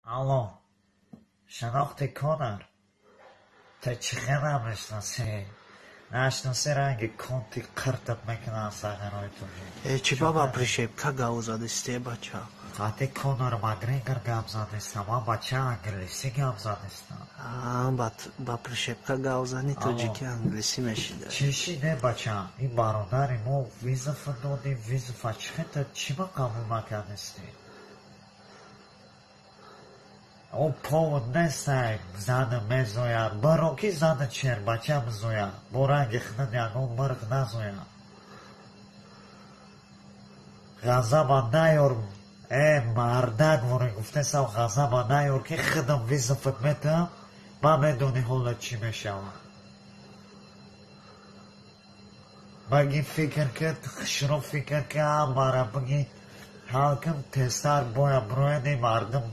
Алло, шинохти Конор? Ту чӣ хел намешиносӣ? Нашиноси, ранги конти қиртат мекунад сағирои тоҷик. Э, чӣ ба прищепка гав задисте, бача? Қати Конор Макгрегор гап задистам, ман бача англисӣ гап задистам. Ба прищепка гав зани, тоҷики англисӣ мешида. Чӣ шиде, бача? Ин бародари мо вызов додем, вызов а чӣ хел ту чӣ ба қабул накардистӣ? О, повод нестай, зана мезояд. Баро ки зана чербача мезояд. Бо ранги худат ягон мирғ назояд. Ғазаба наёр, э, мардак воре гуфтесам, ғазаба наёр, ки худам вызов ат метаҳам, ман медонӣ ҳоло чӣ мешавад. Баги фикр кирд, хушрӯ фикр ки, мара биги ҳал кун, тезтар бояд бирояд ин мардум.